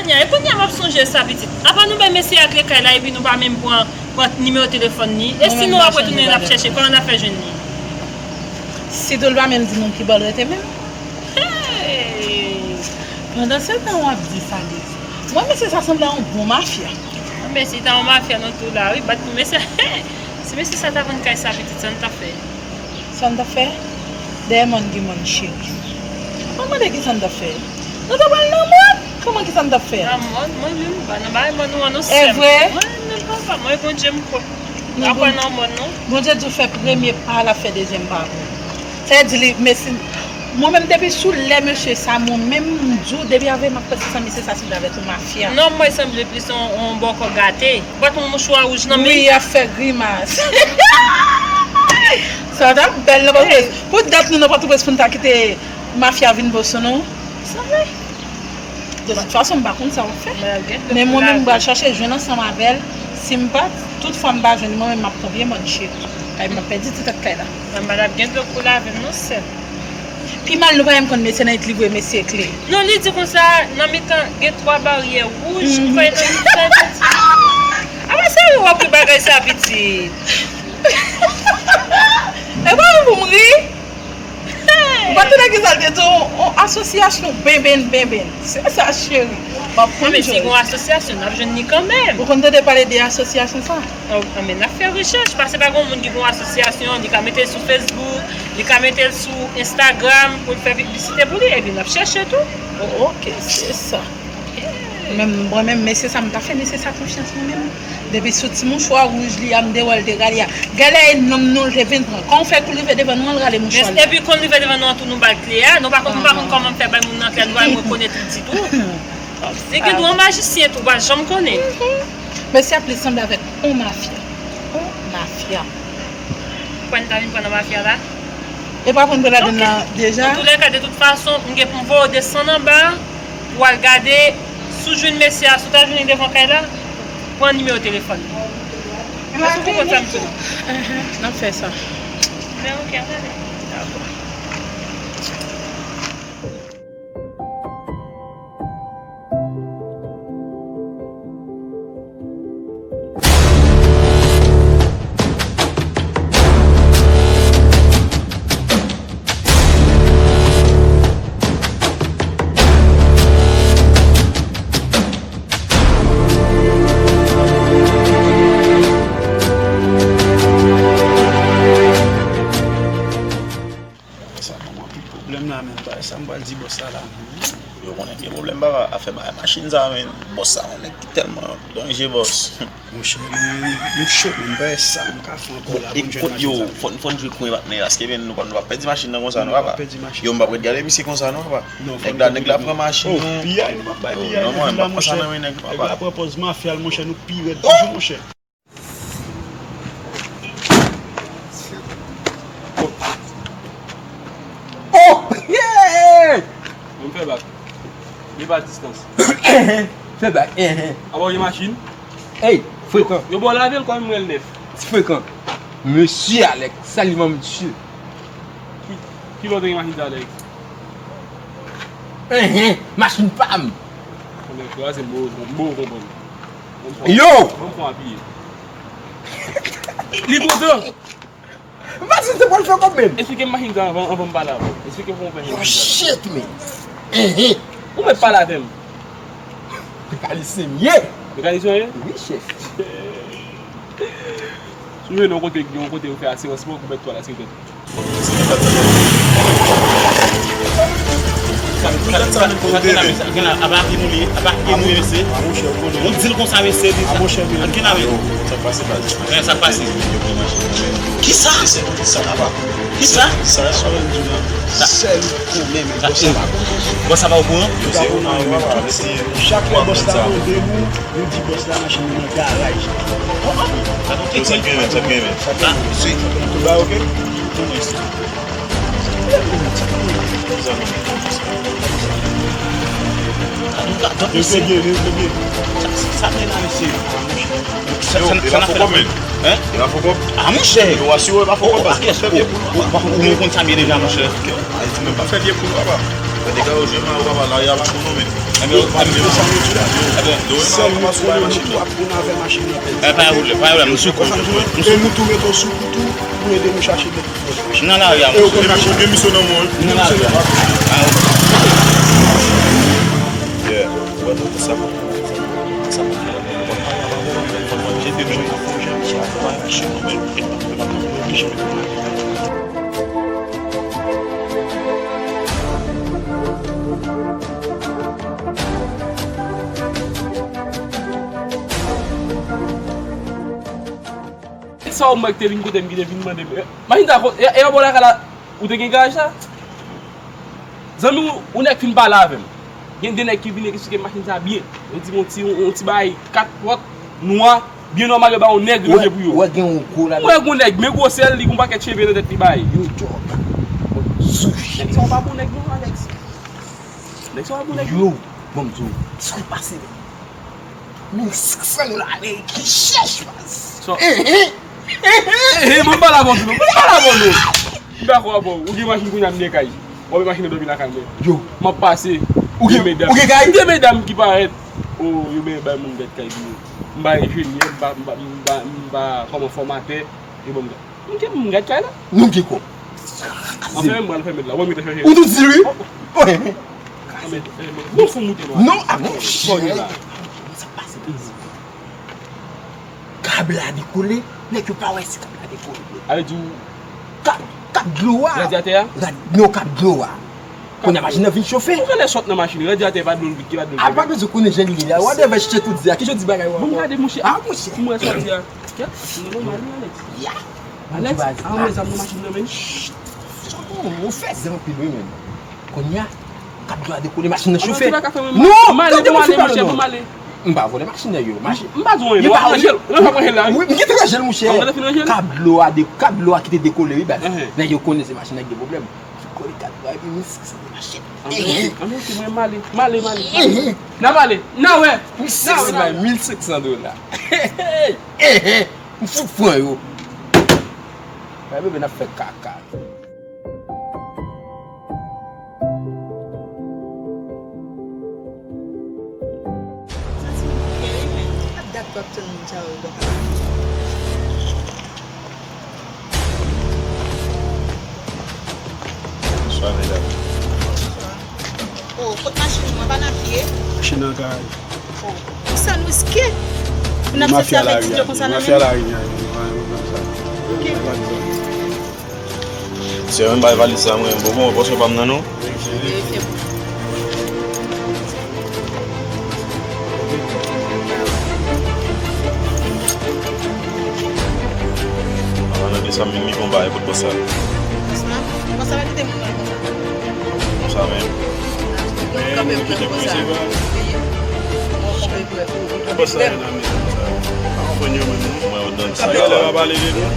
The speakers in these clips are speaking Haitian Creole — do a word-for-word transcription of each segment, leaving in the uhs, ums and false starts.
Anya, e kounye a m ap sonje sa, pitit. Apa nou bay mesye a kle kay la, epi nou pa menm pran, pran nimewo telefòn li? E si nou ap retounen, n ap chèche, kòman n ap fè jwenn li? Si tou l pa menm di nou ki bò l rete menm. Hey! Pandan se tan w ap di sa, Dezi. Mwen, mesye sa sanble a yon bon mafya. Mesye ta yon mafya nan tou la, wi. Bat pou mesye. Si mesye sa ta vann kay sa, pitit, sa n t ap fè? Sa n t ap fè? Dèyè mòn gen mòn, cheri. Mwen mande ki sa n t ap fè. Nou ta pral nan mòn. Kòman ki sa n t ap fè? Nan mòn, mwen menm, ba, nan bagay mòn nou an, nou sèm. E vre? Mwen menm, papa, mwen Bondye m kwè. M pa kwè nan mòn, non. Bondye di w fè premye pa, l ap fè dezyèm pa pou ou. Sa vle di li, mesye, mwen menm depi sou lè mesye sa, mwen menm m di w, depi avè m ap pase sa, mesye sa sanble avèk yon mafya. Non, mwen sanble plis yon, yon bòkò gate. Ou pa t wè yon mouchwa wouj nan men? Wi, y ap fè grimas. Sa t ap bèl nan Pòtoprens. Pou dat nou nan Pòtoprens pou n ta kite mafya vin bò sou nou. Sa vre. De tout fason, m pa konn sa w ap fè. Men mwen menm, m pral chache jwenn ansanm avè l. Si m pa, tout fwa m pa jwenn li, mwen menm, m ap pran pye mòn, cheri. Kay m ap pèdi ti tèt kay la. Mwen pa t ap gen dlo pou lave m non, sè. Pi mal, nou pa menm konn mesye nan it li voye mesye kle. Non, li di konsa, nan mitan, gen twa baryè wouj, ou pa nan mitan, li di. Apa seri w ap ri bagay sa, pitit? E pa pou m ri. Ou pa tande ki sa l te di w, yon asosyasyon benben, benben. Se sa, cheri. M ap konn jwenn. Men si gen yon asosyasyon, n ap jwenn li kanmenm. Ou konn tande pale de asosyasyon sa? Oh, men n ap fè rechèch, paske pa gen yon moun ki gen yon asosyasyon, li ka mete l sou Facebook, li ka mete l sou Instagram pou l fè piblisite pou li, epi n ap chèche tou. Oh, ok, se sa. Men mwen menm, mesye sa, m pa fè mesye sa konfyans mwen menm. Depi sou ti mouchwa wouj li a, m te wè l te rale a. Gade e nonm nou l te vin pran. Kòman w fè kou l rive devan nou an, l rale mouchwa l la? Epi kon l rive devan nou an tou, nou ba l kle a. Nou pa konn, nou pa konn kòman m fè bay moun nan kle a, nou pa menm rekonèt li ditou. Se gen dwa majisyen tou, pa janm konnen. Mesye a plis sanble avèk yon mafya. Yon mafya. Kwè n ta vin pran nan mafya la? E pa pou n pran ladann nan deja? Antoulèka, de tout fason, m gen pou m voye w desann anba pou w al gade. Si w jwenn mesye a, si w ta jwenn li devan kay la, pran nimewo telefòn li. Èske w konprann sa m di w? N ap fè sa. Men ok, ann ale. Dakò. Sa ban m anpil pwoblèm la, men bagay sa m pral di bòs la la, men. Yo konnen gen pwoblèm, papa. Afè bagay machin sa, men. Bòs sa, yon nèg ki tèlman danje, bòs. Monchè, men, m cho, men m pa wè sa m ka fè ankò la pou m jwenn machin sa. Yo, fò n, fò n jwe kwen patnè, paske, men, nou pa, nou pa pèdi machin nan konsa, non, papa. Yo, m p ap ret gade misye konsa, non, papa. Nèg la, nèg la pran machin nou. Oh, piyay, nou p ap bay piyay, non, nèg la, monchè. Nèg la pran pòz mafya l, monchè, nou pi rèd toujou, monchè. Oh! Yeah! Mwen fè bak. Li pa distans. Fè bak. Apa w gen machin? Ey, frekan. Yo ba w lavel kòm mwen l nèf. Ti frekan. Mesye Alex, saliman mesye. Ki, ki lè w te gen machin sa, Alex? Machin pa m. Konnen kraze m, m bo, m bo konprann. Yo! Ban m pran apiye. Li kontan. Machin se pou l fè kòb menm. Esplike m machin sa anvan, anvan m pale avè w. Esplike m kòman w fè machin sa. Oh, shit, man. Ou mèt pale avè m. Mekanisyen m ye. Mekanisyen w ye? Wi, chèf. Si w jwenn yon kote, yon kote yo fè asirans, mwen, ou mèt pale asirans. Sa, sa, sa, sa, sa, gen la, apa gen nou li, apa gen nou li, mesye. Ou di l konsa, mesye, di sa. Gen la, men. Sa k pase, baz? Men, sa k pase? Kisa? Kisa? Sa, sèl pwoblèm, bòs la pa konnen. Bòs la pa okouran? Li pa okouran, men. Chak lè bòs la mande nou, nou di bòs la machin nan nan garaj. Yo, sa k gen menm, sa k gen menm. Tout bagay oke? Yo, yo, yo, yo. Sa, sa, sa, sa n ap fè la, men? Hein? E pa fò kòb? Ah, monchè! Yo, asire w, e pa fò kòb, paske fè vye poul. Ou, ou, ou konn sa byen deja, monchè. Ay, di menm pa fè vye poul, papa. Degaje w, je mal, papa, la, y a machin, non, men. Ebyen, ebyen, sèl nou konnen nou tou ap konnen avè machin nan. E pa yon pwoblèm, pa yon pwoblèm, m sou kont. E nou tou mete w sou kou tou pou ede nou chache de. Nan lari a, monchè. Ou gen misyon nan men w, wi. Nan lari a. Ah, ok. Yeah. Ou wè, sa pou, sa pou. Sa w mwen ki te vin kote m, ki te vin mande m. Eh, machin sa, e, e, e, bò lakay la, ou te gen garaj sa? Zanmi w, ou nèg fin pale avè m. Gen de nèg ki vin eksplike m machin sa byen. Yo di m yon ti, yon ti bagay, kat pòt, nwa, byen nòmal, yo ba yon nèg ranje pou yo. Ou wè gen yon gwo la. Mwen gen yon nèg, men gwosè l, li gen yon pakèt cheve nan tèt li bay. Yo, djòb. Zouch. Nèg sa, w pa bon nèg non, Alex. Nèg sa, w pa bon nèg non. Yo, bon, m di w, sa k pase? Mil senk san dola ameriken chèch, baz. So, ehe, ehe, mwen pale avè w tou non. Mwen pale avè w non. M dakò avè w. Ou gen machin kounye a, m gen kay. Mwen gen machin nan dòmi lakay mwen. Yo. M ap pase. Ou gen, ou gen kay? Gen medam ki parèt. O, yo bay moun gèt kay pou yo. M pa enjenyè, m pa, m pa, m pa, m pa kòman fòmatè. Yo ban m gèt. M gen, m gen kay la. Nou gen kòb. Anfen, m pral fèmen la. Ou mete chèche. Ou tou di wi. Bon, fò moute non. Non, a monchè. Sa pase. Kab la dekole, nèg yo pa wè si kab la dekole. Ale di w. Kab, kab dlo a. Radyatè a? Rad-, non, kab dlo a. Kounye a machin nan vin chofe. Ou genlè sot nan machin, radyatè pa dlo l vide, ki pa dlo l vide. A pa bezwen konnen jan li ye a. Whatever, shit ou di a. Ki jan w di bagay ou a? Bon, gade, monchè. A, monchè. Mwen soti a. Kèt, machin nan nòmal, wi, Alex. Ya. Alex, a, mwen zam nan machin nan, men. Chit. Ou fè zen anpil, wi, men. Kounye a, kab dlo a dekole, machin nan chofe. Non, gade machin nan non. M pa vòlè machin nan yo. Machin. M pa di w anyen, non, ranje l. Non, pa ranje l la, wi. Wi, m gentan ranje l, monchè. Kab dlo a de, kab dlo a ki te dekole, wi, baz. Nèg yo konnen se machin nan ki gen pwoblèm. Kole kab dlo a epi mil senk san dola, shit. Anben, ok, mwen m ale. M ale, m ale. N ap ale. N a wè. Mil senk san dola, mil senk san dola. M fout pran yo. Bay bebe n ap fè kaka. Ap dat w ap tann moun sa yo bò. Bonswa, medam. Bonswa. Oh, kot machin mwen pa nan pye? Machin nan kay. Oh, sa n riske. Pou n ap soti avèk ti dlo konsa nan men. Mafya lari a, mafya lari a, yo pa renmen konn sa. Ok. Sè mwen bay valiz sa mwen, bon, bon, pòsyon pa m nan non. Verifye pou mwen. Ala nan de sa, men mi bon bagay pou pòs sa. Pòs la? Pòs la pa kite moun nan konsa. Konsa menm. Kanpe pou pòs sa. Wi. Kanpe pou pòs sa. Pòs sa, nan men konsa. Pa konprann yo menm non. Mwen, yo donn sa. Kapitè la pale de nou.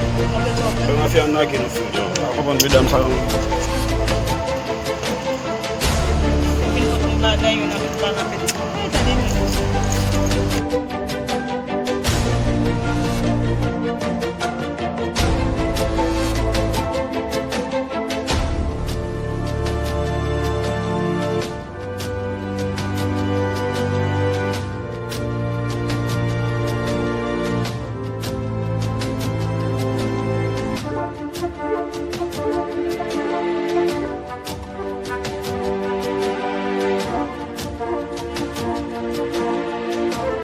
Fè mafya n lage nou fou. Pa konprann medam sa yo. Vin kont nou bagay yo, n ap pale avèk